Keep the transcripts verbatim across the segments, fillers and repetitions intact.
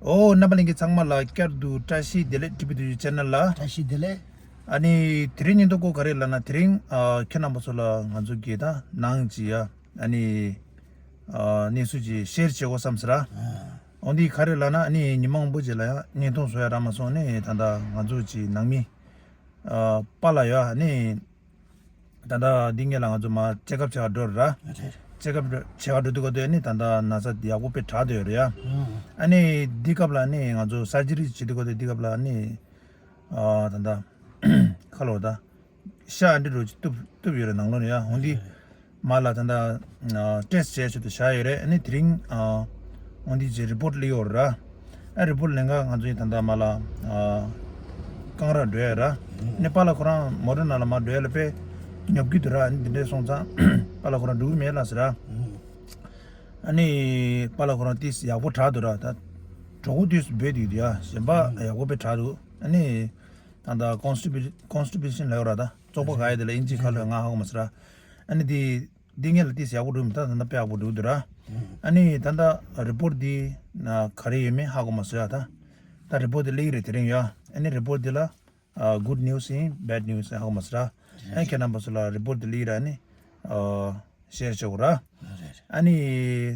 ཨོ། རྣམ་པ་ལྷན་རྒྱས་ཚང་མ་ལ་བསྐྱར་དུ་བཀྲ་ཤིས་བདེ་ལེགས། ཊི་བི་དུས་ཆེ་ནལ་ལ། བཀྲ་ཤིས་བདེ་ལེགས། ཨ་ནི་དེ་རིང་སྙིང་སྟོབས་སྐོར་ག་རེ་ལབ་ན། དེ་རིང་ཨ་ཁྱེད་རྣམ་པ་ཚོ་ལ་ང་ཚོ་གི་ད་ནང་ཅི་ཡ་ཨ་ནི་ཨ་གནས་ཚུལ་ཅིག་ཤེར་བྱེད་དགོས་བསམ་ཟེར་ར། ཨ། འོ་འདི་ག་རེ་ལབ་ན། ཨ་ནི་ཉི་མ་མང་པོ་ཅིག་ལ་ཡང་བརྙན་ཐུང་བཟོ་ཡ་རག་མ་སོང་ནས། ད་ལྟ་ང་ཚོ་ཅིག་ནང་མི་ཨ་པཱ་ལགས་ཡོད། ཨ་ནི་ད་ལྟ་འདི་སྔོན་ལ་ང་ཚོ་མར་ཅེག་ཨབ་བྱེད་ག་འགྲོ་ར། རེད། ཅེག་ཨབ་བྱེད་ག་འགྲོ་དུས་སྐབས་དུ་ཨ་ནི་ད་ལྟ་ན་ཚ་ཡག་པོ་དཔེ་དྲག་བསྡད་ཡོད་རེད་ཡ། ཨ་ནི་འདི་སྐབས་ལ་ཨ་ནི་ང་ཚོ་སར་ཇི་རི་བྱེད་དུས་སྐབས་དུ་འདི་སྐབས་ལ་ཨ་ནི་ཨ་ད་ལྟ་ཁ་ལོ་ད་ཤ་འདྲ་རུ་གཏུབ་གཏུབ་ཡོད་རེད། ནང་ལོགས་ནས་ཡ། འོ་འདི་མར་ལ་ད་ལྟ་ཊེ་སི་བྱས་ཆེད་དུ་བཞག་ཡོད་རེད། ཨ་ནི་དེ་རིང་ཨ་འོ་འདི་ཅིག་རི་པོར་ཊི་སླེབས་ཡོད་རེད་ར། ཨ་རི་པོར་ཊི་ལེན་ག་ང་ཚོ་ཡིན་ད་ལྟ་མར་ལ་ཨ་ཀང་ར་འགྲོ་ཡ་ར། ནི་པཱ་ལགས་ཁོ་རང་མོ་ཊ་ནང་ལ་མར་འགྲོ་ཡ་ལ་དཔེ་ཉོབ་ཀྱི་འདུག་ར། ཨ་ནི་འདི་འདྲས་སོང་ཙང་པཱ་ལགས་ཁོ་རང་འགྲོ་གི་མེད་ལ་ཟེར་ར། ཨ་ནི་པཱ་ལགས་ཁོ་རང་ཏིས་ཡག་པོ་དྲག་འདུག་ར། ད་གྲོད་ཁོག་ཏིས་སྦས་འདུག་ཡ། གཞན་པ་ཡག་པོ་དཔེ་དྲག་འདུག་ཨ་ནི་ད་ལྟ་ཀོན་སི་ཊི་པེ་ཀོན་སི་ཊི་པེ་ཤན་ལབ་ཡོད་ར། ད་བཙོག་པ་ག་ཡ་དེ་ལ་ཨིན་ཇི་ཁ་ལོ་ང་ཧ་གོ་མ་ཟེར་ར། ཨ་ནི་འདི་འདི་སྔོན་ལ་ཏིས་ཡག་པོ་འགྲོ་མི་ད་ད་ལྟ་དཔེ་ཡག་པོ་འགྲོ་འདུག་ར། ཨ་ནི་ད་ལྟ་རི་པོར་ཊི་འདི་ན་ག་རེ་ཡོད་མེད་ཧ་གོ་མ་སོང་ཡ། ད་ད་རི་པོར་ཊི་འདི་སླེབས་ཀྱི་རེད་དེ་རིང་ཡ། ཨ་ནི་རི་པོར་ཊི་འདི་ལ་ཨ་གུཌ་ནིའུ་སི་ཡིན་བེཌ་ནིའུ་སི་ཡིན་ཧ་གོ་མ་སོང་ར། ཨ་ནི་ཁྱེད་རྣམ་པ་ཚོ་ལ་རི་པོར་ཊི་འདི་སླེབས་ཀྱི་རེད། ཨ་ནི་ཨ་ཤེར་བྱེད་དགོས་ར། ཨ་ནི་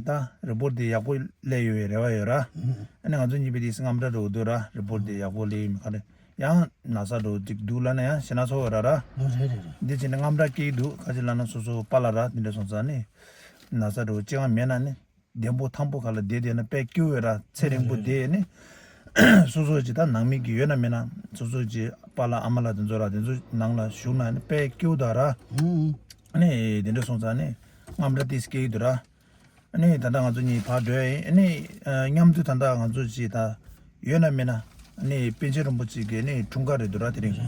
ད་རི་པོར་ཊི་འདི་ཡག་པོ་སླེབས་ཡོད་པའི་རེ་བ་ཡོད་ར། ཨ་ནི་ང་ཚོ་གཉིས་པོ་འདི་སྔ་མ་འདྲ་འགྲོ་གི་འདུག་ར། རི་པོར་ཊི་འདི་ཡག་པོ་སླེབས་ཡོད་མེད་ག་རེ། ཡང་ན་ཚ་འདྲ་ཅིག་འདུག་ལབ་ན་ཡང་ཞེད་སྣང་ཚ་པོ་ཡོད་ར་ར། ཨ་རེད་རེད་རེད། འདི་བྱས་ནས་དངངས་སྐྲག་སྐྱེ་གི་འདུག་ག་ཅི་ལབ་ན་སོ་སོ་པཱ་ལགས་ར་འདི་འདྲ་སོང་ཙང་ནི་ན་ཚ་འདྲ་ཅི་ཡང་མེད་ན་ནི་བདེ་པོ་ཐང་པོ་ཁ་ལ་བསྡད་བསྡད་ན་དཔེ་སྐྱིད་པོ་ཡོད་ར། ཚེ་རིང་པོ་བསྡད་ནི་སོ་སོ་ཅིག་ད་ནང་མི་གི་ཡོད་ན་མེད་ན་སོ་སོ་ཅིག་པཱ་ལགས་ཨ་མ་ལགས་དེ་ཚོ་ར་དེ་ཚོ་ནང་ལ་བཞུགས་ན་ནི་དཔེ་སྐྱིད་པོ་འདུག་ར། ཨ་ནི་དེ་འདྲ་སོང་ཙང་ནི་དངངས་སྐྲག་ཏིས་སྐྱེ་གི་འདུག་ར། ཨ་ནི་ད་ལྟ་ང་ཚོ་གཉིས་ཕར་འགྲོ་ཡ་ཡིན། ཨ་ནི་ཨ་མཉམ་དུ་ད་ལྟ་ང་ཚོ་ཅིག་ད་ཡོད་ན་མེད་ན་ཨ་ནི་པཎ་ཆེན་རིན་པོ་ཆེ་གི་ཨ་ནི་འཁྲུངས་སྐར་རེད་འདུག་ར་དེ་རིང་།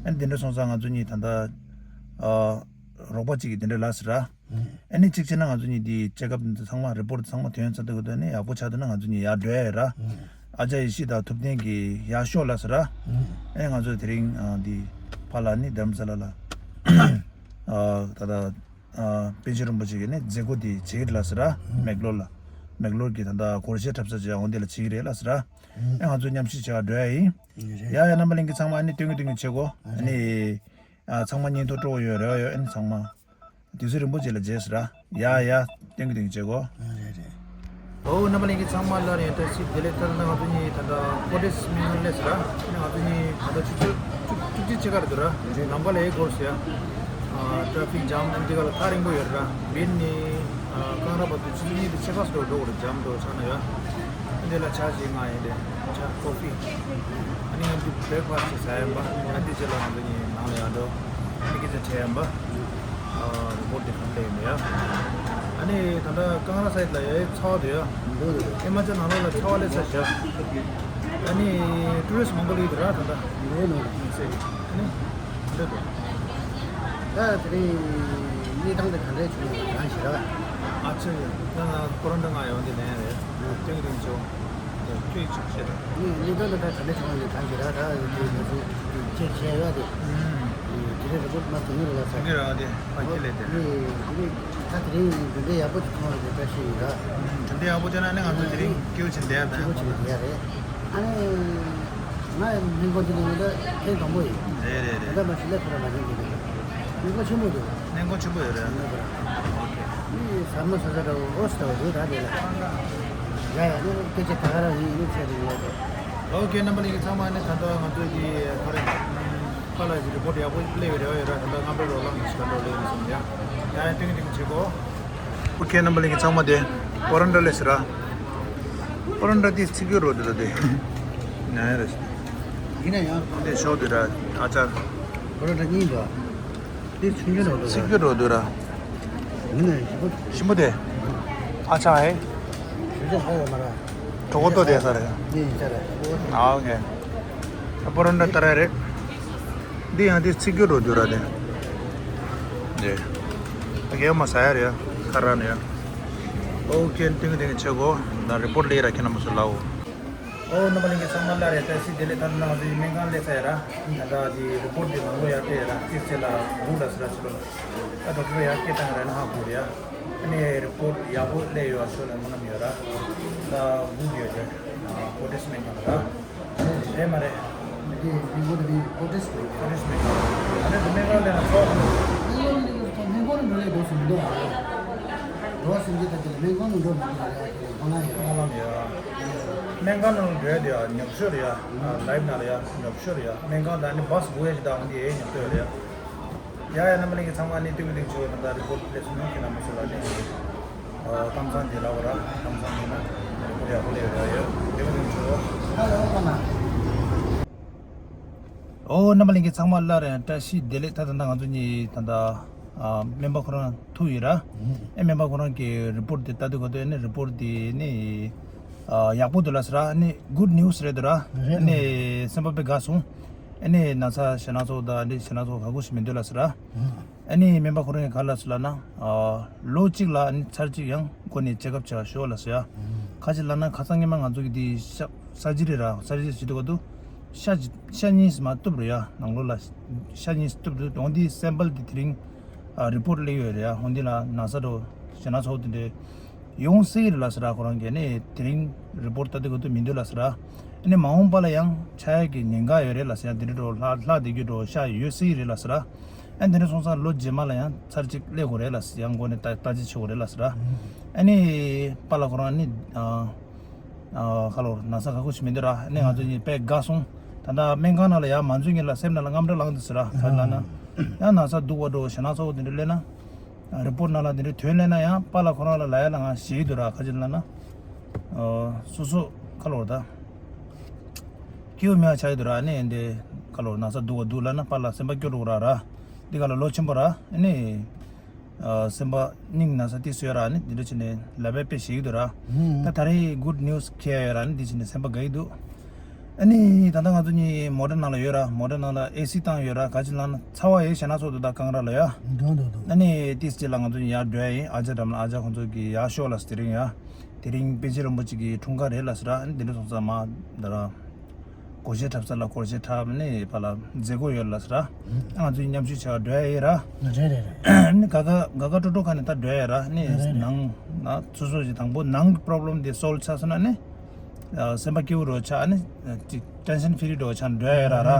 ཨ་ནི་དེ་འདྲ་སོང་ཙང་ང་ཚོ་གཉིས་ད་ལྟ་ཨ་རོགས་པ་ཅིག་གིས་དེ་འདྲ་ལབ་ཟེར་ར། ཨ་ནི་གཅིག་བྱས་ན་ང་ཚོ་གཉིས་དེ་ཅེག་ཨབ་འདི་ཚང་མ་རི་པོར་ཊི་ཚང་མ་ཐོན་ཚར་དུས་ད་ནི་ཡག་པོ་ཆགས་འདུག་ན་ང་ཚོ་གཉིས་ཡར་འགྲོ་ཡ་ཡོད་ར། ཨ་ཅག་ཡེ་ཤེས་དང་ཐུབ་བསྟན་གྱིས་ཡར་ཤོག་ལབ་ཟེར་ར། ཨ་ནི་ང་ཚོ་དེ་རིང་ཨ་འདི་ཕར་ལ་ནི་དྷ་རམ་ས་ལ་ལ་ཨ་ད་ལྟ་ཨ་པཎ་ཆེན་རིན་པོ་ཆེ་གི་ནི་མཛད་སྒོ་དེ་བྱེད་ཀྱི་རེད་ལབ་ཟེར་ར། མེག་ལོར་ལ། མེག་ལོར་གྱི་ད་ལྟ་སྒོར་གཞས་འཁྲབ་ས་ཅིག་འོ་འདི་ལ་བྱེད་ཀྱི་རེད་ལབ་ཟེར་ར། ཨེ་ང་ཚོ་མཉམ་ཞུགས་བྱེད་ག་འགྲོ་ཡ་ཡིན། ཡ་ཡ་རྣམ་པ་ལྷན་རྒྱས་ཚང་མ་ཨ་ནི་སྟོན་གི་སྟོན་གི་བྱེད་གོ། ཨ་ནི་ཨ་ཚང་མ་བརྙན་ཐུང་སྤྲོ་བོ་ཡོད་རེ་བ་ཡོད། ཨ་ནི་ཚང་མ་དུས་ཚོད་རིང་པོ་ཅིག་ལ་མཇལ་ཟེར་ར། ཡ་ཡ་སྟོན་གི་སྟོན་གི་བྱེད་གོ། ཨོ་རྣམ་པ་ལྷན་རྒྱས་ཚང་མ་ལ་ཡང་བཀྲ་ཤིས་བདེ་ལེགས། ད་ལྟ་ང་ཚོ་གཉིས་ད་ལྟ་ཀོ་ཊེ་སི་སྨན་ཁང་སླེབས་ཟེར་ར། ཨ་ནི་ང་ཚོ་གཉིས་ད་ལྟ་ཆུ་ཚོད་བཅུ་བཅུ་གཅིག་ཕྱེད་ཀ་རེད་འདུག་ར། ལམ་ཁ་ལ་ཨེ་འགོར་ཟེར་ཡ། ཨ་ཊ་ཕིག་ཇམ་ཨ་ནི་འདི་ག་ལ་ཐག་རིང་པོ་ཡོད་ར། བིར་ནས་ཨ་ཀང་ར་བར་དུ་ཆུ་ཚོད་གཉིས་དང་ཕྱེད་ཀ་ཙམ་འགྲོ་དགོས་རེད། ཇམ་འགྲོ་ཆགས་ན་ཡ། འདི་ལ་ཆ་ཞིག་ང་ཡིན་ཏེ་ཆ་ཀོ་ཕི། ཨ་ནི་ང་ཚོ་བྷེག་ཕ་སི་ཊི་ཟ་ཡིན་པ། ཨ་འདི་རྗེས་ལ་ང་ཚོ་གཉིས་ནང་ལ་ཡར་འགྲོ། ཨ་ནི་སྐད་ཆ་དྲིས་ཡིན་པ། ཨ་རི་པོར་ཊི་དེ་གང་འདྲ་ཡིན་པ་ཡ། ཨ་ནི་ད་ལྟ་ཀང་ར་སའིཌ་ལ་ཡ་ཚ་བ་འདུག་ཡ། ཨེ་མ་ཅག་ནང་ལོགས་ལ་ཚ་བ་སླེབས་ཚར་ཤག་ཨ་ནི་ཊུ་རི་སི་མང་པོ་སླེབས་འདུག་ར་ད་ལྟ། ཨ་ནི། འདི་དེ། ད་དེ་རིང་གནས་སྟངས་དེ་ག་འདྲས་བྱུང་ཡོད་གང་ཞེ་དྲག་ཨ་ཅེ། ང་ལ་ཀོ་རོན་ཊ་ང་ཡོང་དེ་ལན་རེད། ཨ། ཏིང་རིང་ཆོ། དེ་ཁྱོད་ཅིག་བཤད་དང་། གནས་གནས་སྟངས་དེ་ད་ག་འདྲས་བྱུང་ཡོད་གང་ཞེ་དྲག་ད་དེ་ང་ཚོ་ཅེག་བྱས་ཡོད་དེ། ཨུམ། དེ་རིང་རི་པོར་ཊི་མ་དེ་ཉིད་ལ་ལ་ས། དེ་ར་དེ་ཕ་ཁྱི་ལས་དེ། ཨ་ནི་དེ་རིང་ད་དེ་རིང་གྲུབ་འབྲས་ཡག་པོ་ཅིག་ཐོན་ཡོད་པའི་བཀྲ་ཤིས་ཡོད་ར། ཨུམ། གྲུབ་འབྲས་ཡག་པོ་བྱུང་ན་ནི་ང་ཚོ་དེ་རིང་སྐྱིད་པོ་བྱས་བསྡད་ཡ་མེད། སྐྱིད་པོ་བྱས་བསྡད་ཡ་རེད། ཨ་ནི། ང་ཡང་སྨན་ཁང་འདི་ནས་ང་ད་ཐེངས་དང་པོ་ཡིན། རེད་རེད་རེད། ད་མ་གཞི་ལས་ཁོ་ར་མ་ཉན་གི་ནས། སྨན་ཁང་ཆེན་པོ་འདུག་སྨན་ཁང་ཆེན་པོ་ཡོད་རེད། སྨན་ཁང་ར། ཨོ་ཁེ། མི་ཟ་མ་ཟ་ཟ་འདྲ་བོ་ཨོ་སི་འདྲ་བོ་འདུག་ད་དེ་ལ། ཡ་ཡ་ནི་སྐད་ཆ་ད་ག་རང་ཡིན་ཡིན་ཟེར་རེད་ཡ་དེ། ཨོ་ཁེ། རྣམ་པ་ལྷན་རྒྱས་ཚང་མ་ནི་ད་ལྟ་ང་ཚོའི་གི་ཁ་རེ། ཁ་ལ་ཡི་རི་པོར་ཊི་ཡག་པོ་སླེབས་ཡོད་རེད་བ། ཡོད་ར། ད་ལྟ་རྔམ་པའི་རོ་ལངས་ཞིག་ག་འགྲོ་ལེ་ཡིན་སོང་ཡ། ཡ་ཡ་ཏིང་ཏིང་བྱེད་གོ། ཨོ་ཁེ། རྣམ་པ་ལྷན་རྒྱས་ཚང་མ་དེ་ཀོ་རོན་ཊ་ལས་ཟེར་ར། ཀོ་རོན་ཊ་དེ་ཚིག་གི་རོ་དེ་ར་དེ། ཉན་ཡ་རེད། ཡིན་ན་ཡང་དེ་ཤོག་དེ་ར་ཨ་ཅག་ཀོ་རོན་ཊ་གཉིས་འདུག་དེ་ཆུང་ཆུང་རོ་དེ་ར། ཚིག་གི་རོ་དེ་ར། ཡིན་ན་ཡང་ཞིམ་པོ། ཞིམ་པོ་དེ། ཨ་ཅག་ཧེ། ཞིམ་ཆ་ཧ་ཡོད་མ་ར། གྲོད་ཁོག་ལྟོགས་བསྡད་ས་རེད། ཨ་ཨོ་ཁེ། ཀོ་རོན་ཊ་ཏར་རེད། འདི་ཡང་འདི་ཚིག་རྒྱུ་རོ་རྒྱུ་ར་དེ། འདི། ཨ་ཁེ་མ་ཟ་ཡ་རེད་ཁ་ར་ནས་ཡ། ཨོ་ཁེ། ཏིང་ཏིང་བྱེད་གོ། ད་རི་པོར་ཊི་ལས་ར་ཁྱེད་རྣམ་པ་ཚོ་ལའོ། ཨོ་རྣམ་པ་ལྷན་རྒྱས་ཚང་མ་ལ་རེ་བཀྲ་ཤིས་བདེ་ལེགས། ད་ནང་དེ་སྨན་ཁང་སླེབས་ས་ཡ་ར། ད་ལྟ་དེ་རི་པོར་ཊི་དེ་ནང་ལོགས་ཡ་སྤྲད་ཡ་ར། ཅིག་ཅིག་ལ་སྒུག་ལ་ཟེར་ར་ཆུ་ལོ། ད་ཌོག་ཊར་ཡ་སྐད་བཏང་ར་ན་ཧ་གོ་རེད་ཡ། ཨ་ནི་རི་པོར་ཊི་ཡག་པོ་སླེབས་ཡོད་ཚོད་ལ་སྨོན་ལམ་ཡོད་ར། ད་སྒུག་ཡོད་རེད། ཨ་ཀོ་ཊེ་ རེད་མ་རེད། འདི་མི་མགོ་འདི་ཀོ་ཏིས་མེད། ཀོ་ཏིས་མེད། ཨ་ནི་དེ་སྨན་ཁང་ལས་ན་ཚོགས། སྨན་ཁང་འགྲོ་ལས་འགྲོ་སུ་མི་འདུག་ཨ། འགྲོ་སེམས་ཀྱི་ད་དེ་ལ་སྨན་ཁང་ནང་འགྲོ་མི་འདུག་ཨ། ཁོ་ན་ཡོད། ཧ་ལམ་ཡོད། སྨན་ཁང་ནང་འགྲོ་ཡ་དེ་ཡ་ཉོབ་ཤོར་ཡ། ལའིབ་ནང་ལ་ཡ་ཉོབ་ཤོར་ཡ། སྨན་ཁང་དང་ནི་བྷ་སི་སྒུག་ཡ་ཞིག་དང་འདི་ཡ་ཉོབ་ཤོར་ཡ། ཡ་ཡ་རྣམ་པ་ལྷན་རྒྱས་ཚང་མ་ནི་སྟོན་གི་སྟོན་གི་ཆུ་བོ་དང་ད་རི་པོར་ཊི་སླེབས་སོང་ན་ཁྱེད་རྣམ་པ་ཚོ་ལ་ནི། ཨ་གཏམ་བཟང་འདི་ལབ་པ་ར། གཏམ་བཟང་འདི་ན་རི་པོར་ཊི་ཡག་པོ་སླེབས་ཡོད་ར་ཡོད། སྟོན་གི་སྟོན་གི་ཆུ་བོ། ཨོ་རྣམ་པ་ལྷན་རྒྱས་ཚང་མ་སླར་ཡང་བཀྲ་ཤིས་བདེ་ལེགས། ད་ད་ད་ང་ཚོ་གཉིས་ད་ད་ཨ་སྨན་པ་ཁོ་རང་ཐུག་ཡོད་ར། ཨེ་སྨན་པ་ཁོ་རང་གི་རི་པོར་ཊི་དེ་ལྟ་དུས་ག་དུས་ཨ་ནི་རི་པོར་ཊི་དེ་ནི་ཨ་ཡག་པོ་འདུག་ལབ་ཟེར་ར། ཨ་ནི་གུཌ་ནིའུ་སི་རེད་འདུག་ར། རེད། ཨ་ནི་སེམས་པ་དཔེ་དགའ་སོང་། ཨ་ནི་ན་ཚ་ཞེད་སྣང་ཚོགས་དང་ཨ་ནི་ཞེད་སྣང་ཚོགས་ག་གུ་ཞིག་མི་འདུག་ལབ་ཟེར་ར། ཨ་ནི་སྨན་པ་ཁོ་རང་གིས་ག་ལབ་སོང་ལབ་ན། ཨ་ལོ་གཅིག་ལ་ཨ་ནི་ཚར་གཅིག་ཡང་སྒོ་ནས་ཅེག་ཨབ་བྱེད་ཤོག་ལབ་སོང་ཡ། ཁ་ཅིག་ལབ་ན་ཁ་སང་ཉི་མ་ང་ཚོ་གི་དེ་ཤ་སར་ཇི་རི་ར། སར་ཇི་རི་བྱེད་དུས་ག་དུས་ཤ་ཤ་གཉིས་མ་གཏུབ་རེད་ཡ། ནང་ལོགས་ལ་ཤ་གཉིས་གཏུབ་འདུག་འོན་ཏེ་སེམ་པལ་དེ་དེ་རིང་ཨ་རི་པོར་ཊི་སླེབས་ཡོད་རེད་ཡ། འོན་ཏེ་ལ་ན་ཚ་འགྲོ་ཞེད་སྣང་ཚོགས་དེ་འདྲས་ཡོང་སྲིད་རེད་ལབ་ཟེར་ར། ཁོ་རང་གིས་ནི་དེ་རིང་རི་པོར་ཊི་ལྟ་དུས་ག་དུས་མི་འདུག་ལབ་ཟེར་ར། ཨ་ནི་མ་འོངས་པ་ལ་ཡང་ཆགས་ཡག་གི་ཉེན་ཁ་ཡོད་རེད་ལབ་ཟེར་ཡ། དེ་འདྲ་འགྲོ་ལྷག་ལྷག་བསྡད་རྒྱུ་འགྲོ་ཤ་ཡོད་སྲིད་རེད་ལབ་ཟེར་ར། ཨ་ནི་དེ་འདྲ་སོང་ཙང་ལོ་རྗེས་མ་ལ་ཡང་ཚར་གཅིག་སླེབས་དགོས་རེད་ལབ་ཟེར། ཡང་སྒོ་ནས་ལྟ་ལྟ་ཅི་བྱེད་དགོས་རེད་ལབ་ཟེར་ར། ཨ་ནི་པཱ་ལགས་ཁོ་རང་ནི་ཨ་ཨ་ཁ་ལོ་ན་ཚ་ག་གུ་ཞིག་མི་འདུག་ར། ཨ་ནི་ང་ཚོ་གཉིས་དཔེ་དགའ་སོང་། ད་ལྟ་སྨན་ཁང་ནང་ལ་ཡང་མ་འཛུལ་སྔོན་ལ་སེམས་ནང་ལ་དངངས་སྐྲག་ལངས་འདུག་ཟེར་ར། ག་རེ་ལབ་ན་ཡང་ན་ཚ་སྡུག་པ་འགྲོ་ཞེད་སྣང་ཚ་པོ་དེ་འདྲ་སླེབས་ན། རི་པོར་ཊི་ནང་ལ་འདི་འདྲའི་དོན་སླེབས་ན་ཡང་པཱ་ལགས་ཁོ་རང་ལ་ལབ་ཡ་ལ་ང་ཞེད་ཀྱི་འདུག་ར། ག་ཅི་ལབ་ན། ཨ་སོ་སོ་ཁ་ལོ་ད་སྐྱིད་པོ་མེད་པ་ཆགས་ཀྱི་འདུག་ར། ཨ་ནི་འདི་ཁ་ལོ་ན་ཚ་སྡུག་ག་འདུག་ལབ་ན་པཱ་ལགས་སེམས་པ་སྐྱོ་འགྲོ་གི་ར་ར། འདི་ག་ལ་ལོ་ཆེན་པོ་ར། ཨ་ནི་ཨ་སེམས་པ་སྙིང་ན་ཚ་ཏོག་ཙམ་ཡོད་ར། ཨ་ནི་འདི་འདྲ་བྱས་ནས་ལབ་པ་དཔེ་ཞེད་ཀྱི་འདུག་ར། ད་ད་རེས་གུཌ་ནིའུ་སི་ཁྱེར་ཡོད་ར། ཨ་ནི་འདི་བྱས་ནས་སེམས་པ་དགའ་གི་འདུག་ཨ་ནི་ད་ལྟ་ང་ཚོ་གཉིས་མོ་ཊ་ནང་ལ་ཡོད་ར། མོ་ཊ་ནང་ལ་ཨེ་སི་བཏང་ཡོད་ར། ག་ཅི་ལབ་ན་ཚ་བ་ཡོད་ཞེད་སྣང་ཚོགས་འདུག་ད་གངས་ར་ལ་ཡ། འགྲོ་འགྲོ་འགྲོ། ཨ་ནི་ཏིས་ཅི་ལ་ང་ཚོ་གཉིས་ཡར་འགྲོ་ཡ་ཡིན། ཨ་ཅག་འགྲམ་ལ། ཨ་ཅག་ཁོང་ཚོ་གིས་ཡར་ཤོག་ལབ་ཟེར། དེ་རིང་ཡ་དེ་རིང་པཎ་ཆེན་རིན་པོ་ཆེ་གི་འཁྲུངས་སྐར་རེད་ལབ་ཟེར་ར། ཨ་ནི་དེ་འདྲ་སོང་ཙང་མ་ད་ར་སྒོར་གཞས་འཁྲབ་ས་ལ་སྒོར་གཞས་འཁྲབ་ནས་ཕར་ལ་མཛད་སྒོ་ཡོད་ལབ་ཟེར་ར། ཨ་ང་ཚོ་གཉིས་མཉམ་ཞུགས་བྱ་བར་འགྲོ་ཡ་ཡིན་ར། རེད་རེད་རེད། ཨ་ནི་ག་ག་ག་ག་སྤྲོ་སྤྲོ་ག་ནས་ད་འགྲོ་ཡ་ར། ཨ་ནི་རེད་རེད། ནང་ན་སོ་སོ་ཞིག་དང་པོ་ནང་གི་པོ་རོབ་ལེམ་དེ་སོལབ་ཆགས་སོང་ན་ནི། ཨ་སེམས་པ་སྐྱིད་པོ་འདྲ་ཆགས། ཨ་ནི་ཅིག་ཊེན་ཤན་ཕི་རི་འདྲ་ཆགས་འགྲོ་ཡ་ར་ར།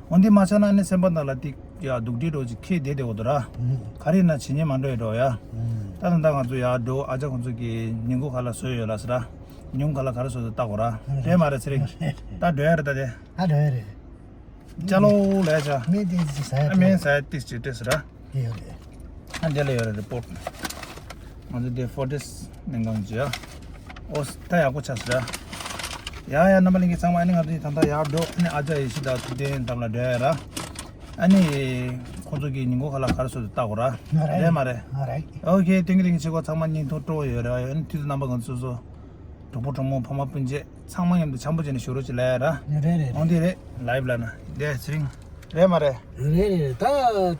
འོན་ཏེ་མ་ཆགས་ན་ནི་སེམས་པ་ནང་ལ་ཏིག་ཡ་སྡུག་སྒྲིལ་འདྲ་ཅིག་ཁེལ་བསྡད་བསྡད་འོ་དོ་ར། ག་རེ་ན་བྱེད་ཉན་མ་འགྲོ་ཡ་འགྲོ་ཡ། ད་ད་ད་ང་ཚོ་ཡར་འགྲོ། ཨ་ཅག་ཁོང་ཚོ་གི་ཉིན་གུང་ཁ་ལག་བཟོས་ཡོད་ལབ་ཟེར་ར། ཉིན་གུང་ཁ་ལག་ག་རེ་བཟོས་འདུག་ལྟ་དགོས་ར། རེད་མ་རེད་ཚེ་རིང་། ད་འགྲོ་ཡ་རེད་ད་དེ། ད་འགྲོ་ཡ་རེད། ཅ་ལོ་ལས་ཆ། མི་དེ་ཅི་ཟ་ཡ། ཨ་མི་ཟ་ཡ་ཏིས་ཅི་ཏིས་ར། དེ་ཡོད་རེད། ཨ་འདི་ལ་ཡོད་རེད་རི་པོར་ཊི། ང་ཚོ་འདི་ཧྥོར་ཊིས་སྨན་ཁང་བྱས། ཨོ་ད་ཡག་པོ་ཆགས་སོང་ར། ཡ་ཡ་རྣམ་པ་ལྷན་རྒྱས་ཚང་མ། ཨ་ནི་ང་ཚོ་ད་ལྟ་ཡར་འགྲོ། ཨ་ནི་ཨ་ཅག་ཡེ་ཤེས་དང་ཐུབ་བསྟན་འགྲམ་ལ་འགྲོ་ཡ་ར། ཨ་ནི་ཁོང་ཚོ་གི་ཉིན་གུང་ཁ་ལག་ག་རེ་བཟོས་འདུག་ལྟ་དགོས་ར། ང་རེད། རེད་མ་རེད། ང་རེད། ཨོ་ཁེ། ཐེང་ཀིའུ་ཐེང་ཀིའུ་ཆེ་གོ། ཚང་མ་སྙིང་ཐག་སྤྲོ་བོ་ཡོད་ར། ཨ་ནི་དུས་ཚོད་རྣམ་པ་ང་ཚོ་སོ་སོ་གྲོགས་པོ་གྲོགས་མོ་ཕ་མ་སྤུན་མཆེད་ཚང་མ་མཉམ་དུ་འཆམ་པོ་བྱས་ནས་བཞུགས་རོགས་ཅིག་ལབ་ཡ་ར། རེད་རེད། འོང་དེ་རེད། ལའིབ་ལ་ན་དེ་ཚེ་རིང་། རེད་མ་རེད། རེད་རེད་རེད། ད་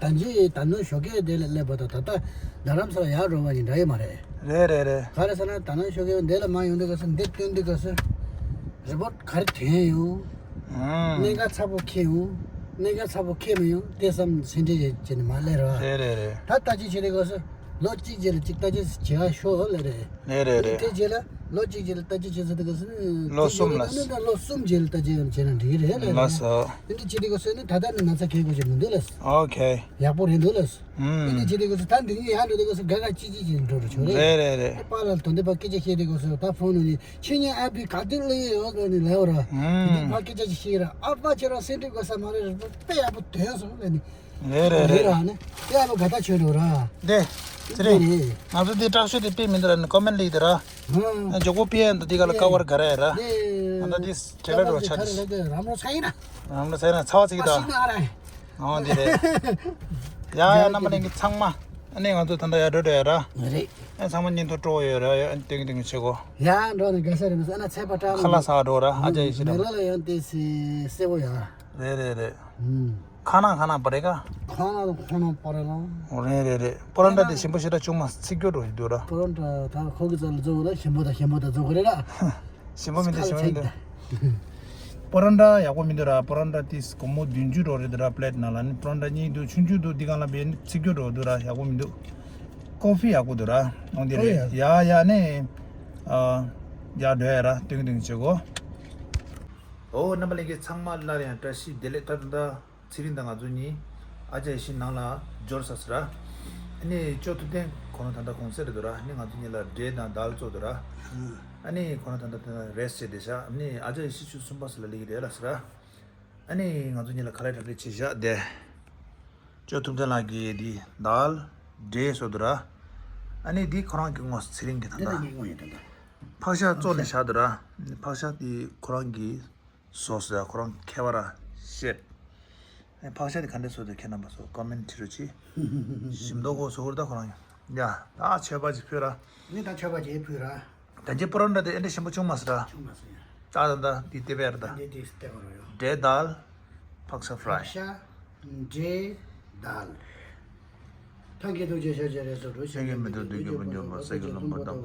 ད་ཅི་ད་ནུ་ཞོགས་ཀས་དེ་ལ་སླེབས་པ་དང་ད་ལྟ་རྡ་རམ་ས་ལ་ཡར་འགྲོ་བ་ཡིན་འདྲ་ཡོད་མ་རེད། རེད་རེད་རེད། ག་རེ་ཟེར་ན་ད་ནུ་ཞོགས་ཀས་འདི་ལ་མ་ཡོང་དུས་ག་ས་འདི་སྟོན་དུས་ག་ས་རི་པོར་ཊི་ག་རེ་ཐོན་ཡོང་། ཨང་། གནད་འགག་ཚ་པོ་འཁྱེར་ཡོང་། གནད་འགག་ཚ་པོ་འཁྱེར་མི་ཡོང་དེ་བསམ་སེམས་ཁྲལ་བྱས་ནས་མ་སླེབས་ར། རེད་རེད་རེད། ད་ལྟ་ཅི་བྱེད་དུས་ག་ས་ལོ་གཅིག་རྗེས་ལ་གཅིག་ལྟ་ཅི་བྱེད་ཤོག་ལབ་རེད། རེད་རེད་རེད། དེ་རྗེས་ལ་ལོ་གཅིག་རྗེས་ལ་ལྟ་ཅི་བྱེད་ཟེར་དུས་ག་ས་ནི། ལོ་གསུམ་ལ། ལོ་གསུམ་རྗེས་ལ་ལྟ་ཅི་བྱས་ན་འགྲིག་གི་རེད་ལབ་རེད། ལགས་སོ། འདི་འདྲ་བྱེད་དུས་ག་ས་ནི་ད་ལྟ་ནི་ན་ཚ་གས་དགོས་ཀྱི་མི་འདུག་ལགས། ཨོ་ཁེ། ཡག་པོ་རེད་འདུག་ལགས། ཨུམ། འདི་འདྲ་བྱེད་དུས་ག་ས་ད་འདི་གཉིས་ཡར་འགྲོ་དུས་ག་ས་དགའ་དགའ་སྐྱིད་སྐྱིད་བྱས་འགྲོ་རུ་ཆོག་རེད། རེད་རེད་རེད། ཨ་པཱ་ལགས་དོན་དེ་པ་སྐད་ཆ་བཤད་དུས་ག་ས་ད་ཕོན་ནང་ནས་ཁྱེད་གཉིས་ཨ་ཕི་ག་དུས་སླེབས་ཡོད་ལབ་ནས་ལབ་ར། ཨུམ། དེ་དུས་ཕ་སྐད་ཆ་ཅིག་བཤད་ར། ཨ་ཕ་ཁྱེད་རང་སེམས་ཁྲལ་དགོས་ས་མ་རེད། རེད་པ། དཔེ་ཡག་པོ་ཐོན་སོང་ལབ་ནས། རེད་རེད་རེད། རེད་ར་ནི། དེ་ཨ་ལོ་དགའ་ཐག་ཆོད་འགྲོ་ར། དེ། ཚེ་རིང་། རེད། ང་ཚོ་འདི་དྲག་ཤོས་དེ་དཔེ་མི་འདུག་ར་ནི་ཀོ་མེན་ཊི་ལི་དེ་ར། ཧུམ། ཨ་འཇོག་པོ་ཕི་ཡན་དུ་འདི་ག་ལ་ཀ་བར་ག་ར་ཡ་ར། རེད། ང་ཚོ་འདི་དྲི་ལ་འགྲོ་ཆ་དེ། རམ་རོ་ཚ་ཡིན་ན། རམ་རོ་ཚ་ཡིན་ན་ཚ་བ་ཚིག་ཨ་ད། ཤི་ན་ར། ཨོ་འདི་རེད། ཡ་ཡ་རྣམ་པ་ལྷན་རྒྱས་ཚང་མ། ཨ་ནི་ང་ཚོ་ད་ལྟ་ཡར་འགྲོ་འགྲོ་ཡ་ར། རེད། ཨ་ཚང་མ་སྙིང་ཐོ་སྤྲོ་བོ་ཡོད་ར་ཡ། ཨ་ནི་སྟོན་གི་སྟོན་གི་བྱེད་གོ། ཡ་འགྲོ་ནི་དགའ་ས་རེད་མི་ས་ཨ་ན་ཚད་པ་སྐྲག་ཁ་ལག་ཟ་འགྲོ་ར་ཨ་ཅག་ཡེ་ཤེས་དང་། མེ་ལ་ལ་ཡང་ཏེ་སི་སེ་བོ་ཡ། རེད་རེད་རེད། ཨུམ། ཁ་ན་ཁ་ན་པ་རེ་ག་ཁ་ན་ཁ་ན་པ་རེ་ལ། རེད་རེད་རེད། པོ་རོན་ཊ་དེ་ཞིམ་པོ་ཞེ་དྲག་བྱུང་མ་ཚིག་སྐྱོ་འགྲོ་ཡི་འདུག་ར། པོ་རོན་ཊ་ད་ཁོ་གི་རྩ་ལ་འཛུགས་ལ་ཞིམ་པོ་དང་ཞིམ་པོ་དང་འཛུགས་གི་རེད་ལ། ཞིམ་པོ་མི་འདུག་ཞིམ་པོ་མི་འདུག་པོ་རོན་ཊ་ཡག་པོ་མི་འདུག་ར། པོ་རོན་ཊ་དེ་སྒོར་མོ་བདུན་ཅུ་འགྲོ་རེད་འདུག་ར་པི་ལེ་ཊི་ནང་ལ་ནི། པོ་རོན་ཊ་གཉིས་འདུག་ཆུང་ཆུང་འདུག་འདི་གང་ལ་བས་ནི་ཚིག་སྐྱོ་འགྲོ་འདུག་ར། ཡག་པོ་མི་འདུག་ཀོ་ཕི་ཡག་པོ་འདུག་ར། འོང་དེ་རེད། ཡ་ཡ་ནི། ཨ། ཡ་འགྲོ་ཡ་ར་སྟོན་གི་སྟོན་གི་བྱེད་གོ། ཨོ། རྣམ་པ་ལྷན་རྒྱས་ཚང་མ་སླར་ཡང་བཀྲ་ཤིས་བདེ་ལེགས། ད་ད་ལྟ་ཚེ་རིང་དང་ང་ཚོ་གཉིས་ཨ་ཅག་ཡེ་ཤེས་ནང་ལ་འབྱོར་ཚར་སོང་ར། ཨ་ནི་ཅོ་ཐུབ་བསྟན་ཁོ་རང་ད་ལྟ་གུང་སེང་རེད་འདུག་ར། ཨ་ནི་ང་ཚོ་གཉིས་ལ་འབྲས་དང་དལ་བཙོས་འདུག་ར། ཨ་ནི་ཁོ་རང་ད་ལྟ་དེ་ན་རེ་སི་ཊི་བྱས་བསྡད་ཤག་ཨ་ནི་ཨ་ཅག་ཡེ་ཤེས་ཆུ་གསུམ་པ་ཟེར་ལ་སླེབས་ཀྱི་རེད་ལབ་སོང་ར། ཨ་ནི་ང་ཚོ་གཉིས་ལ་ཁ་ལག་གྲ་སྒྲིག་བྱས་བཞག་བསྡད། ཅོ་ཐུབ་བསྟན་ལགས་ཀྱིས་འདི་དལ་འབྲས་བཙོས་འདུག་ར། ཨ་ནི་འདི་ཁོ་རང་གི་ངོ་ཚེ་རིང་གི་ད་འདི་ལྟ་ལྟ་ངའི་ངོ་ཡིན་ད་ལྟ། ཕག་ཤ་བཙོས་ནས་བཞག་འདུག་ར། ཕག་ཤ་འདི་ཁོ་རང་གིས་བཟོས་ཟེར། ཁོ་རང་མཁས་པ་ར་ཤེབ། ཨེ། ཕག་ཤ་དེ་ག་འདྲས་བཟོས་འདུག་ཁྱེད་རྣམ་པ་ཚོ་ཀོ་མེན་ཊི་བྲིས་རོགས་གྱིས། ཞིམ་མདོག་ཁ་པོ་བཟོ་གི་རེད་ད་ཁོ་རང་ཡང་། ཡ། ད་མཆོད་པ་ཅིག་ཕུལ་ར། ངས་ད་མཆོད་པ་ཅིག་ཕུལ་ར། ད་ཅི་པ་རོན་ཊ་དེ་ཨེ་འདྲས་ཞིམ་པོ་བྱུང་མ་སོང་ར། བྱུང་མ་སོང་ཡ། ད་ད་ད་འདི་ལྟེ་བ་རེད་ད། འདི་དེ་ལྟེ་བ་རེད་ཡ། འབྲས་དལ། ཕག་ཤ་ཕ་རའི། ཕག་ཤ། འབྲས། དལ། ཐང་གི་ཐུགས་རྗེ་ཤ་ཆེ་རེ་སོ་རུ་ཤ་ཆེ་མི་ཐུབ་བདུད་ཀྱི་བུ་འཇོམས་པ། ས་གི་ལྷུན་པོ་འདམ།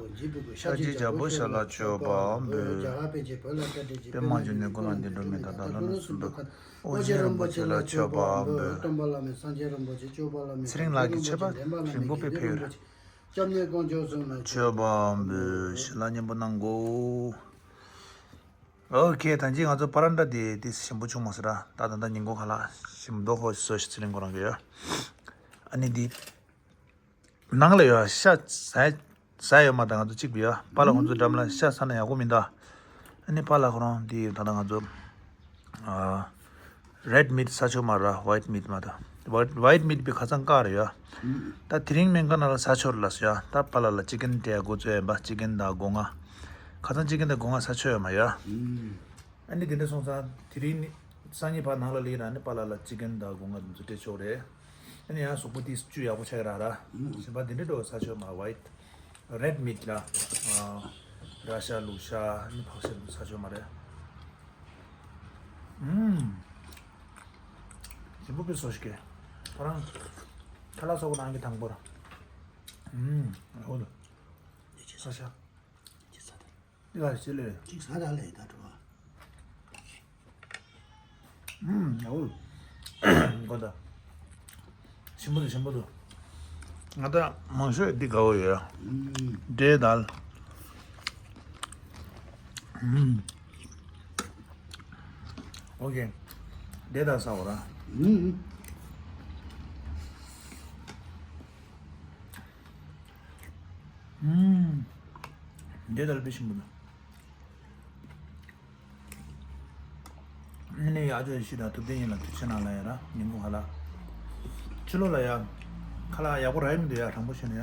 ཤ་ཆེ་བྱ་ཕོ་ཤ་ལ་མཆོད་པ་འབུལ། རྒྱ་གར་པཎ་ཆེན་བོད་ལ་བཀའ་དྲིན་ཆེ། པདྨ་འབྱུང་གནས་ཀུན་ལ་འདུས། འགྲོ་མི་དག་དང་ལྷ་མི་གསུམ་པ། ཨོ་རྒྱན་རིན་པོ་ཆེ་ལ་མཆོད་པ་འབུལ། སྟོན་པ་བླ་མེད་སངས་རྒྱས་རིན་པོ་ཆེ། སྐྱོབ་པ་བླ་མེད་ཚེ་རིང་ལགས་ཀྱི་མཆོད་པ་རིང་པོ་དཔེ་ཕེབས་ཡོད་རེད། སྐྱབས་གནས་དཀོན་མཆོག་གསུམ་ལ་མཆོད་པ་འབུལ། ཞལ་ལག་མཉེས་པོ་གནང་གོ། ཨོ་ཁེ། ད་ཅི་ང་ཚོ་པ་རོན་ཊ་དེ་དེ་ཞིམ་པོ་བྱུང་མ་སོང་ར། ད་ད་ད་ཉིན་གུང་ཁ་ལག་ཞིམ་མདོག་ཁ་པོ་བཟོས་ཤག་ཚེ་རིང་ཁོ་རང་གིས་ཡ། ཨ་ནི་འདི་ནང་ལ་ཡོད་ཤ་ཟ་ཟ་ཡོད་མ་ད་ང་ཚོ་གཅིག་པུ་ཡ། པཱ་ལགས་ཁོང་ཚོ་འགྲམ་ལ་ཤ་ཟ་ན་ཡག་པོ་མིན་ད། ཨ་ནི་པཱ་ལགས་ཁོ་རང་འདི་ད་ལྟ་ང་ཚོ་ཨ་རེཌ་མིཊ་ཟ་ཆོག་མ་ར། ཝའིཊ་མིཊ་མ་ད། ཝའིཊ་ཝའིཊ་མིཊ་པའི་ཁ་སང་བཀག་རེད་ཡ། ད་དེ་རིང་སྨན་ཁང་ནང་ལ་ཟ་ཆོག་རེད་ལབ་སོང་ཡ། ད་པཱ་ལགས་ལ་ཅི་ཀེན་སྤྲད་འགོ་བཙུགས་ཡིན་པ། ཅི་ཀེན་དང་སྒོ་ང་། ཁ་སང་ཅི་ཀེན་དང་སྒོ་ང་ཟ་ཆོག་ཡོད་མ་ཡ། ཨ་ནི་དེ་འདྲ་སོང་ཙང་དེ་རིང་ནི་སང་ཉིན་ཕར་ནང་ལ་སླེབས་ར་ནི་པཱ་ལགས་ལ་ཅི་ཀེན་དང་སྒོ་ང་དེ་ཚོ་སྤྲད་ཆོག་རེད། ཨ་ནི་ཡང་གཟུགས་པོ་དེ་བཅུད་ཡག་པོ་ཆགས་ཀྱི་ར་ར། གཞན་པ་དེ་འདྲ་འགྲོ་ཟ་ཆོག་མ། ཝའིཊ་རེཌ་མིཊ་ལ་ཨ་ར་ཤ་ལུག་ཤ་ནི་ཕག་ཤ་དེ་ཚོ་ཟ་ཆོག་མ་རེད། ཨུམ། ཞིམ་པོ་དཔེ་བཟོས་ཤག་ཁོ་རང་ཁ་ལག་བཟོ་གི་ནང་གི་དང་པོ་ར། ཨུམ། ཨོ་ལོ། ཁ་ཤ། ཅི་ཟ་ད། འདི་ག་རེ་བྱེད་ལེ། ཅིག་ཟ་ད་ལེ་ད་འགྲོ་བ། ཨུམ། ཨོ། གོ་ད། ཞིམ་པོ་འདུག་ཞིམ་པོ་འདུག་ང་ད་མང་ཤོས་འདི་དགའ་བོ་ཡོད། འབྲས་དལ། ཨོ་ཁེ། འབྲས་དལ་ཟ་བ་ར། འབྲས་དལ་དཔེ་ཞིམ་པོ་འདུག་ཨ་ནི་ཨ་ཅག་ཡེ་ཤེས་དང་ཐུབ་བསྟན་གཉིས་ལ་ཐུགས་རྗེ་གནང་ལབ་ཡ་ར། ཉིན་གུང་ཁ་ལག་ཕྱི་ལོགས་ལ་ཡ། ཁ་ལག་ཡག་པོ་རག་གི་མི་འདུག་ཡ། དྲང་པོ་བཤད་ན་ཡ།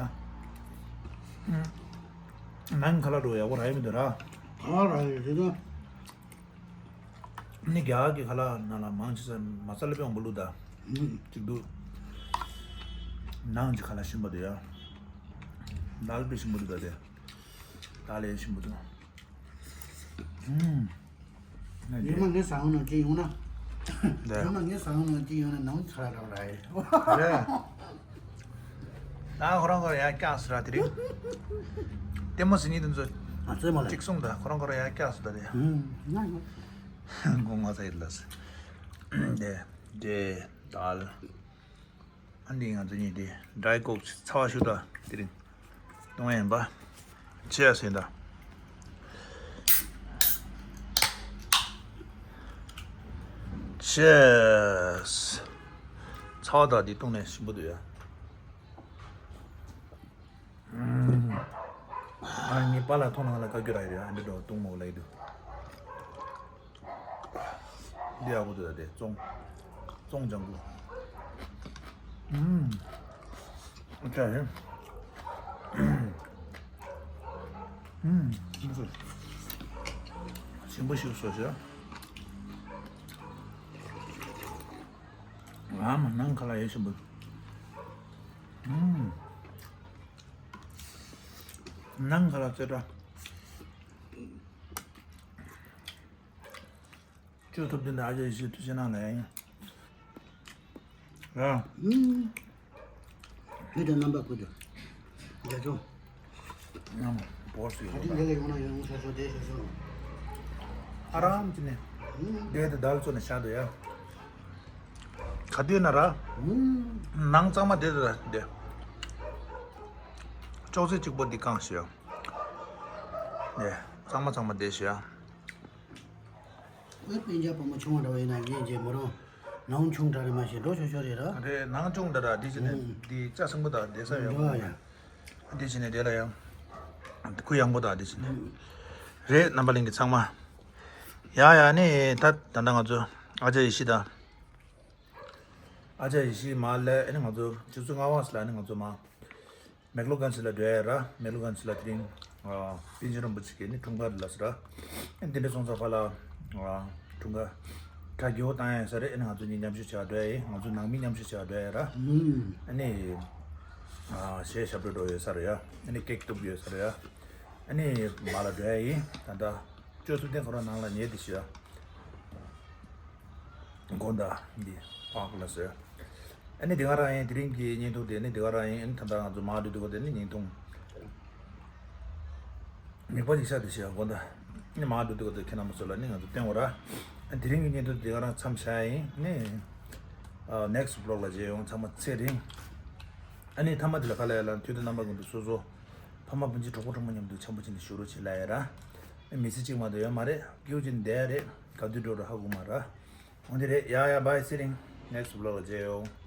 ནང་ཁ་ལག་འགྲོ་ཡག་པོ་རག་གི་མི་འདུག་ར། ག་ར་ཡོད་དེ་ད། ནི་རྒྱ་གར་གྱི་ཁ་ལག་ནང་ལ་མང་ཆེ་ས་མ་ས་ལ་དཔེ་མང་པོ་བླུགས་ད། གཅིག་འདུག་ནང་གི་ཁ་ལག་ཞིམ་པོ་འདུག་ཡ། དལ་དཔེ་ཞིམ་པོ་འདུག་ད་དེ། དལ་ལས་ཞིམ་པོ་འདུག་ཨུམ། ཡོད་མ་ངའི་ཟ་ཁང་ནང་ཅིག་ཡོང་ན། ཡོད་མ་ངའི་ཟ་ཁང་ནང་ཅིག་ཡོང་ན་ནང་ཚ་ར་ར་ཡེ། རེད། ད་ཁོ་རང་ཁོ་རང་ཡར་བཀྱགས་སོང་ར་དེ་རིང་། ལྟད་མོ་ཟེར་མཁན་དེ་ཚོ། ཨ་ཙེ་མ་ལ། གཅིག་གསུངས་ད་ཁོ་རང་ཁོ་རང་ཡར་བཀྱགས་སོང་ད་དེ། ཨུམ། ང་ཡང་། མགོ་ང་ཚ་ཡིན་ལ་ཟེར། དེ། འབྲས་དལ། ཨ་འདི་ང་ཚོ་གཉིས་དེ་ཌའེ་ཀོག་ཚ་བ་ཞུ་ད་དེ་རིང་། གཏོང་ཡིན་པ། ཆེ་ཟིན་ད། ཆེས། ཚ་བ་དག་འདི་བཏུང་ནས་ཞིམ་པོ་འདུག་ཡ། ཨ་ངའི་པཱ་ལགས་མཐོང་ནང་ལ་བཀའ་བཀྱོན་རག་ཡོད་ཡ། འདི་འགྲོ་བཏུང་མོ་ལ་ཡི་འདུག་འདི་ཡག་པོ་འདུག་ད་དེ་བཙོང་། བཙོང་ལྗང་གུ། ཨུམ། ཨ་ཅག་ཡིན། ཨུམ། ཞིམ་པོ་ཞིག་བཟོ་ཞེས། ཨ་མ་ནང་ཁ་ལག་ཡེ་ཞིམ་པོ། ཨུམ། ནང་ཁ་ལག་རྩེ་གྲ། ཅོ་ཐུབ་བསྟན་དང་ཨ་ཅག་ཡེ་ཤེས་ཐུགས་རྗེ་གནང་ལ་ཡ། ར། ཨུམ། བུ་དང་རྣམ་པ་ཀུན་ཏུ། རྒྱ་མཚོ། ཡང་བོར་སུ་ཡོད་པ། ག་དུས་འདི་ལ་ཡོང་ན་ཡོང་སོ་སོ་བསྡད་སོ་སོ། ཨ་རམ་གྱི་ནས། ཨུམ། བསྡད་དེ་བརྡ་ལ་བཙོ་ནས་བཞག་འདུག་ཡ། ག་དུས་ན་ར། ཨུམ། ནང་གཙང་མ་བསྡད་དེ་ར་བསྡད། ཅོག་ཙེ་གཅིག་པོ་འདི་བཀང་ཞིག་ཡ། ནས་གཙང་མ་གཙང་མ་བསྡད་ཞིག་ཡ། ཨོའི་སྤུན་ཀྱག་བུ་མོ་ཆུང་བ་འདྲ་བ་ཡིན་ན་ངས་རྗེས་མོ་རང་ནང་ཆུང་དྲགས་རེད་མ་ཤེས་འགྲོ་ཤོར་ཤོར་རེད་ར། རེད། ནང་ཆུང་འདྲ་ར་འདི་བྱས་ནས་ཨུམ། འདི་ལྕགས་སྲིན་པོ་དང་བསྡད་ས་ཡོད་འགྲོ་ཡ། འདི་བྱས་ནས་དེ་ལ་ཡང་གུ་ཡངས་པོ་དང་འདི་བྱས་ནས་ཨུམ། རེད། རྣམ་པ་ལྷན་རྒྱས་ཚང་མ། ཡ་ཡ་ནི་ད་ད་ལྟ་ང་ཚོ་ཨ་ཅག་ཡེ་ཤེས་དང་། ཨ་ཅག་ཡེ་ཤེས་མ་ལས་ཨ་ནི་ང་ཚོ་ཆུ་ཚོད་ལྔ་པ་ཙམ་ལ་ཨ་ནི་ང་ཚོ་མ། མེག་ལོ་གྷན་ཇི་ལ་འགྲོ་ཡ་ར། མེག་ལོ་གྷན་ཇི་ལ་དེ་རིང་ཨ་པཎ་ཆེན་རིན་པོ་ཆེ་གི་ནི་འཁྲུངས་སྐར་ལ་ཟེར་ར། ཨ་ནི་དེ་འདྲ་སོང་ཙང་ཕར་ལ་ཨ་འཁྲུངས་སྐར་གྲ་རྒྱས་པོ་བཏང་ཡ་ཡིན་ས་རེད། ཨ་ནི་ང་ཚོ་གཉིས་མཉམ་ཞུགས་བྱེད་ག་འགྲོ་ཡ་ཡིན། ང་ཚོ་ནང་མི་མཉམ་ཞུགས་བྱེད་ག་འགྲོ་ཡ་ར། ཨུམ། ཨ་ནི་ཨ་གཞས་ཞབས་བྲོ་འགྲོ་ཡོད་ས་རེད་ཡ། ཨ་ནི་ཀེག་གཏུབ་ཡོད་ས་རེད་ཡ། ཨ་ནི་མ་ལ་འགྲོ་ཡ་ཡིན། ད་ལྟ་ཅོ་སུ་ཏན་ཁོ་རང་ནང་ལ་ཉལ་བསྡད་ཤག་ཡ། དགོང་དག་འདི་ཕག་ལ་ཟེར། ཨ་ནི་དེ་ག་རང་ཡིན། དེ་རིང་གི་བརྙན་ཐུང་དེ་ནི་དེ་ག་རང་ཡིན། ཨ་ནི་ད་ལྟ་ང་ཚོ་མར་འགྲོ་དུས་སྐབས་དེ་ནི་བརྙན་ཐུང་མིག་པ་ཅིག་ཤར་དུ་ཤར་དགོངས་དག་ཨ་ནི་མར་འགྲོ་དུས་སྐབས་དེ་ཁྱེད་རྣམ་པ་ཚོ་ལ་ནི་ང་ཚོ་སྟོན་དགོས་ར། ཨ་ནི་དེ་རིང་གི་བརྙན་ཐུང་དེ་ག་རང་མཚམས་བཞག་ཡིན། ཨ་ནི་ཨ་next vlog་ལ་མཇལ་ཡོང་། ཚང་མ་ཚེ་རིང་། ཨ་ནི་མཐའ་མ་དེ་ལ་ག་ལ་ཡ་ལ་དུས་དང་རྣམ་པ་ཀུན་ཏུ་སོ་སོ་ཕ་མ་སྤུན་མཆེད་གྲོགས་པོ་གྲོགས་མོ་མཉམ་དུ་འཆམ་པོ་བྱས་ནས་བཞུགས་རོགས་བྱེད་ལབ་ཡ་ར། ཨ་ནི་མི་ཚེ་གཅིག་མ་གཏོགས་ཡོད་མ་རེད། སྐྱིད་པོ་བྱས་ནས་བསྡད་ཡ་རེད། ག་དུས་འགྲོ་རུ་ཧ་གོ་མ་ར། འོ་འདི་རེད། ཡ་ཡ་bye། ཚེ་རིང་next vlog་ལ་མཇལ་ཡོང་།